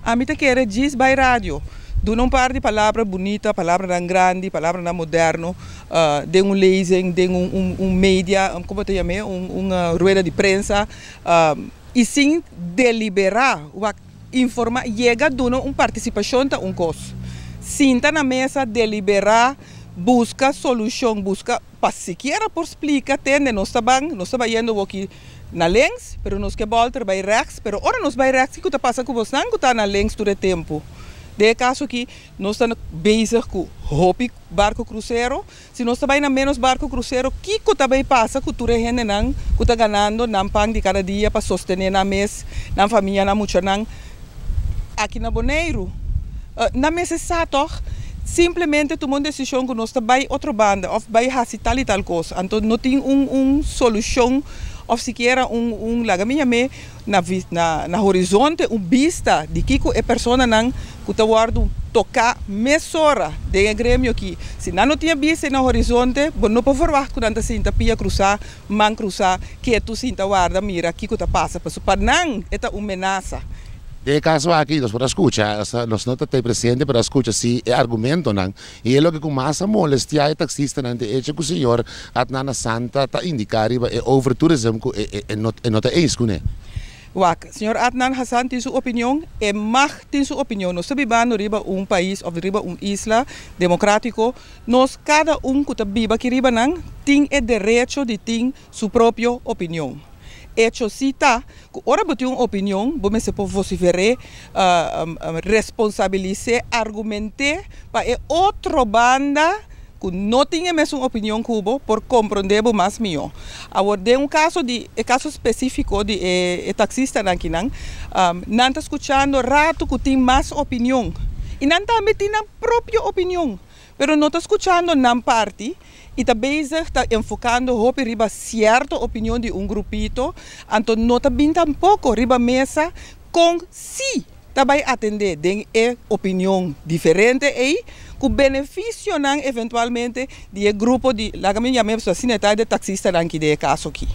Ami ta kere djis bai radio, duna un par di palabra bunita, palabranan grandi, palabranan moderno, den un lezing, den un media, como ta yam'e, un rueda di prensa, y sin delibera, wak informa, yega duna un participacion ta un cos. Sinta na mesa, delibera, busca solucion, busca pa sikiera por splica, tende nos ta ban, nos ta bayendo woki na links, pero nos ke bolter bay rechts, pero ora nos bay rechts, kico ta pasa cu bosnan cu ta na links tur e tempo? Den e caso aki, nos ta bezig cu hopi barco crucero, si nos ta bay na menos barco crucero, kico ta bay pasa cu tur e hendenan cu ta ganando nan pan di cada dia pa sostene nan mes, nan famia, nan muchanan aki na Boneiru? Nan mester sa toch? Simplemente tuma un decision cu nos ta bay otro banda of bay haci tal y tal cos. Anto no tin un solucion of sikiera un laga mi yam'e na na horizonte un bista di kico e personanan cu ta wordo toca mesora den e gremio aki. Si nan no tin e bista na horizonte, bo no por verwacht cu nan ta sinta pia cruza, man cruza, ketu sinta warda mira kico ta pasa. Pasobra pa nan e ta un menasa. Den e kaso aki nos por a skucha, nos no ta te presente pero a skucha si e argumentonan i e loke ku mas a molestiá e taksistanan ta e echo ku señor Adnan Santa ta indiká riba e overtourism ku e no ta eens kuné. Wak, señor Adnan Hassan tin su opinion, e mag tin su opinion. Nos ta bibando riba un pais òf riba un isla demokrátiko, nos kada un ku ta biba aki riba nan tin e derecho di tin su propio opinion. Echo si ta ku ora bo tin un opinion bo mester por vosifer'é, responsabilis'é, argument'é pa e otro banda ku no tin e mesun opinion ku bo por komprondé bo mas mihó. Awor den un kaso di e kaso spesífiko di e taksistanan akinan, nan ta skuchando ratu ku tin mas opinion i nan tambe tin nan propio opinion pero no ta skuchando nan parti. I ta bezig ta enfocando hopi riba cierto opinion di un grupito, anto no ta bin tampoco riba mesa con si ta bay atende den e opinion diferente ey cu beneficionan eventualmente di e grupo di, laga mi yama asina e ta de taxistanan aki den e caso aki.